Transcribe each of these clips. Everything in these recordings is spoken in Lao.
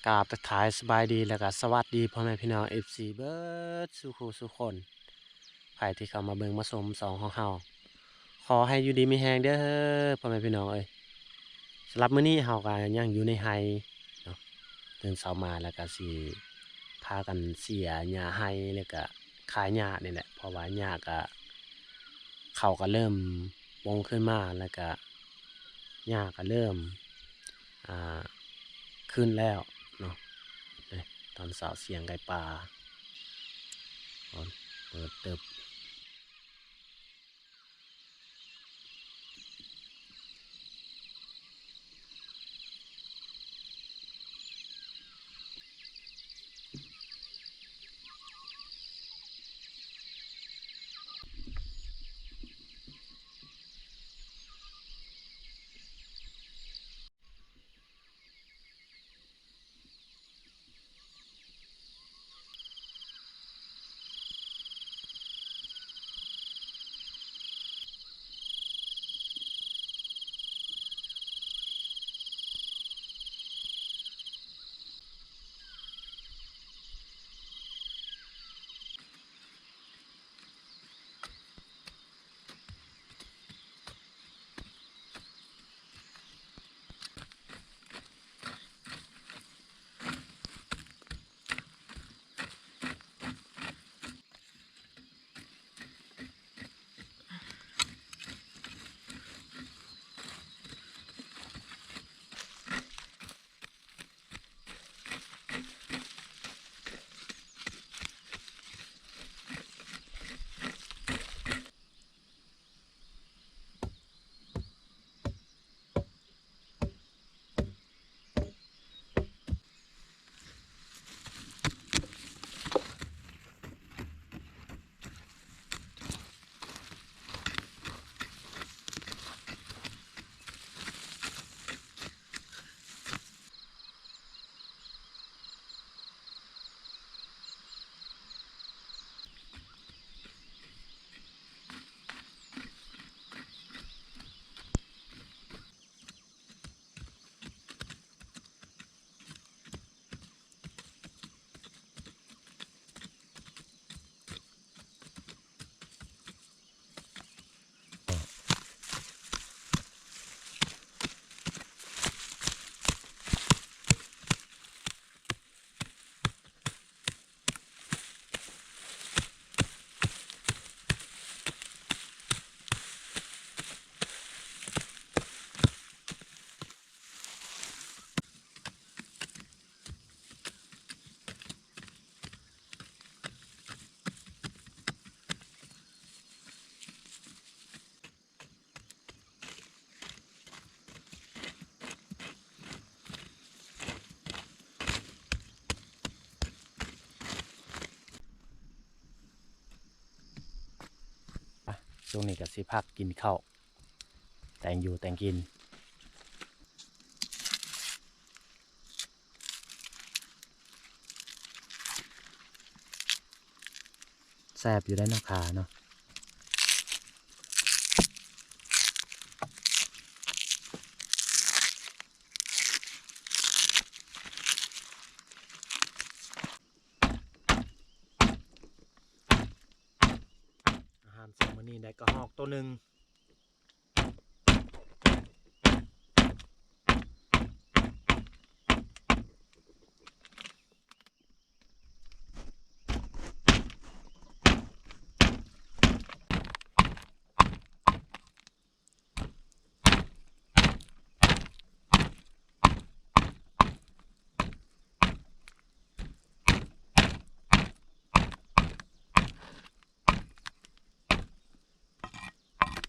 ກາບທັກທາຍສະບາຍດີ ແລ້ວກະສະຫວັດດີພໍ່ແມ່ພີ່ນ້ອງເອັຟຊີເບິດສູ່ຄູ່ສູ່ຄົນ ໃຜທີ່ເຂົ້າມາເບິ່ງມາຊົມຊ່ອງຂອງເຮົາ ຂໍໃຫ້ຢູ່ດີມີແຮງເດີພໍ່ແມ່ພີ່ນ້ອງເອີຍ. ສຳລັບມື້ນີ້ເຮົາກະຍັງຢູ່ໃນໄຮ່ເນາະ ຕື່ນເຊົ້າມາແລ້ວກະຊິພາກັນເສຍຫຍ້າໄຮ່ ແລ້ວກະຂາຍຫຍ້ານີ້ແຫຼະ ເພາະວ່າຫຍ້າກະ ເຂົ້າກະເລີ່ມປົ່ງຂຶ້ນມາ ແລ້ວກະຫຍ້າກະເລີ່ມ ອ່າ ຂຶ້ນແລ້ວເນາະ. ເດ້ ຕອນເຊົ້າສຽງໄກ່ປ່າ ເປີດເຕີບ. ອ່ະ ຊ່ວງນີ້ກະຊິພັກກິນເຂົ້າ ແຕ່ງຢູ່ແຕ່ງກິນ. ແຊບຢູ່ໄດ໋ເນາະ ຂາເນາະ. ອາຫານເຊົ້າມື້ນີ້ໄດ້ກະຮອກໂຕໜຶ່ງ. ອ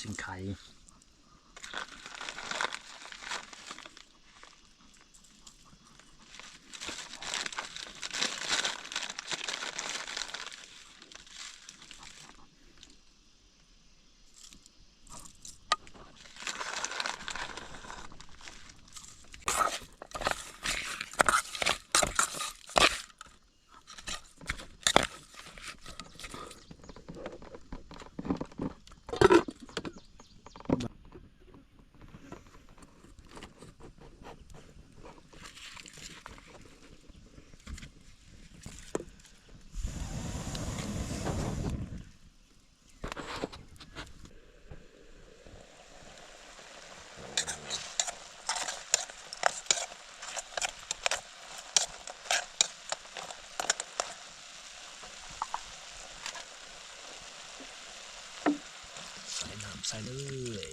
ປັນໄຂ່. ໃສ່ນ້ຳໃສ່ເລີຍ.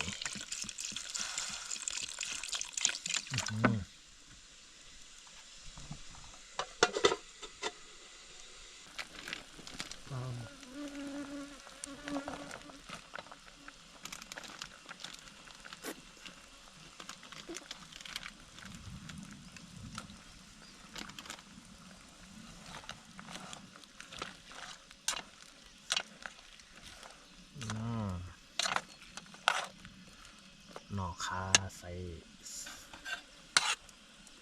ອື ໜໍ່ຂ່າໃສ່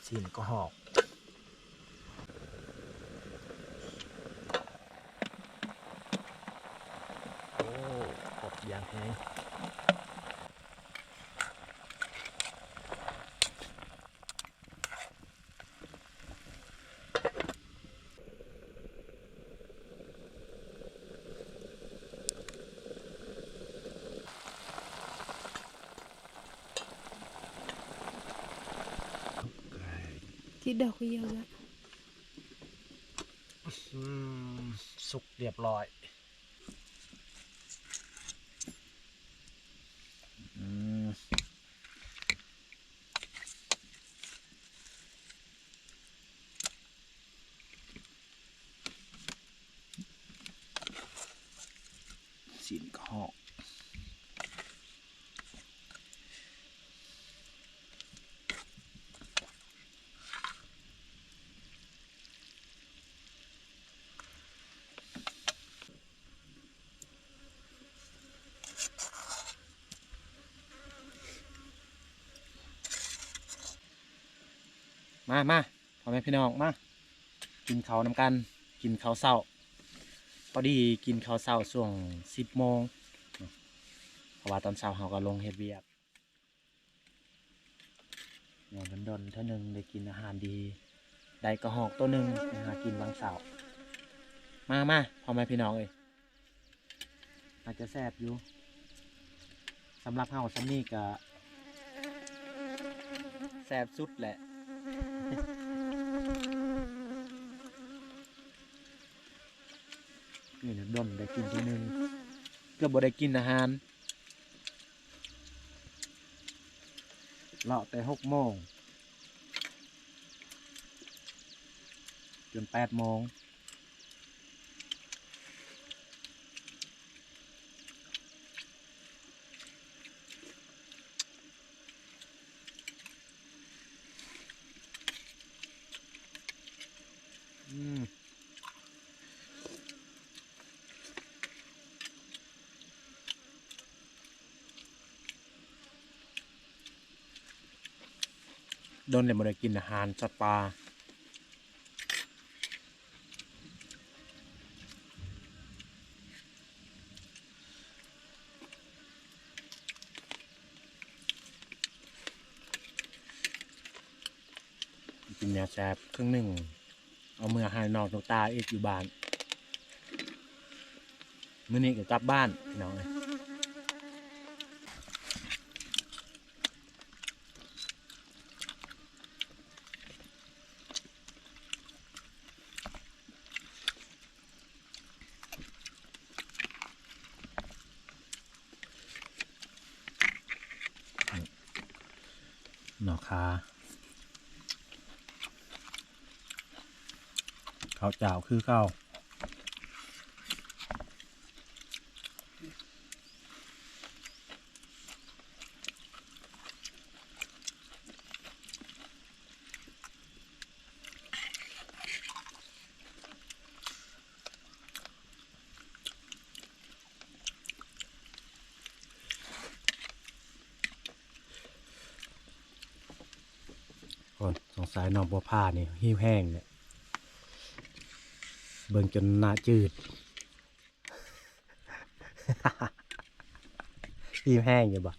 ຊີ້ນກະຮອກ. ໂອ້ ກົດຢ່າງແຮງ. ທີ່ດອກວຽວລະ ອືມ ສຸກລຽບລ້ອຍ. ອືມ ຊີ້ນກະຮອກ. ມາ ມາ ພໍ່ແມ່ພີ່ນ້ອງ ມາກິນເຂົ້ານຳກັນ ກິນເຂົ້າເຊົ້າ. ພໍດີກິນເຂົ້າເຊົ້າຊ່ວງສິບໂມງ ເພາະວ່າຕອນເຊົ້າເຮົາກໍລົງເຮັດວຽກ. ແມ່ນ ດົນໆເທື່ອໜຶ່ງໄດ້ກິນອາຫານດີ ໄດ້ກະຮອກໂຕໜຶ່ງໄປຫາກິນຫວ່າງເຊົ້າ. ມາ ມາ ພໍ່ແມ່ພີ່ນ້ອງເອີຍ ອາດຈະແຊບຢູ່ ສຳລັບເຮົາຊ່ຳນີ້ກະແຊບສຸດແຫຼະ. ນີ້ນະ ດົນໄດ້ກິນເທື່ອໜຶ່ງ ເກືອບບໍ່ໄດ້ກິນອາຫານ ເລາະແຕ່ຫົກໂມງຈົນແປດໂມງ. ອືມ ດົນແລ້ວບໍ່ໄດ້ກິນອາຫານສັດປ່າ. ກິນແນວແຊບເຄິ່ງໜຶ່ງ ເອົາເມືອໃຫ້ນ້ອງຕຸກຕາອີກຢູ່ບ້ານ. ມື້ນີ້ກໍກັບບ້ານພີ່ນ້ອງເອີຍ. ໜໍ່ຂ່າ ເຂົ້າຈ້າວຄືເກົ່າ. ກ່ອນ ສົງໄສນ້ອງບົວຜານີ້ຫິວແຫ້ງແຫຼະ ເບິ່ງຈົນໜ້າຈືດ ຫິວແຫ້ງຢູ່ບໍ່?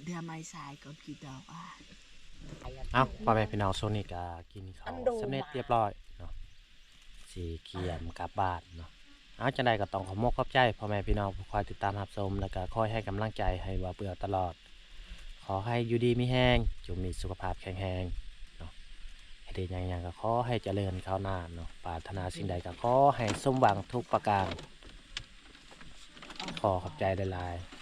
ດຽວໄມ້ສາຍກ່ອນກິນດອກ ເອົາ ພໍ່ແມ່ພີ່ນ້ອງ ຊ່ວງນີ້ກະກິນເຂົ້າສຳເລັດຮຽບຮ້ອຍເນາະ ຊິກຽມກັບບ້ານເນາະ. ເອົາ ຈັ່ງໃດກໍຕ້ອງຂອບມົກຂອບໃຈພໍ່ແມ່ພີ່ນ້ອງຜູ້ຄອຍຕິດຕາມຮັບຊົມ ແລ້ວກໍຄອຍໃຫ້ກຳລັງໃຈໃຫ້ບ່າວເປືອກຕະຫຼອດ. ຂໍໃຫ້ຢູ່ດີມີແຮງ ຈົ່ງມີສຸຂະພາບແຂງແຮງເນາະ ເຮັດຫຍັງຫຍັງກໍຂໍໃຫ້ຈະເລີນກ້າວໜ້າເນາະ ປາດຖະໜາສິ່ງໃດກໍຂໍໃຫ້ສົມຫວັງທຸກປະການ. ຂໍຂອບໃຈຫຼາຍໆ.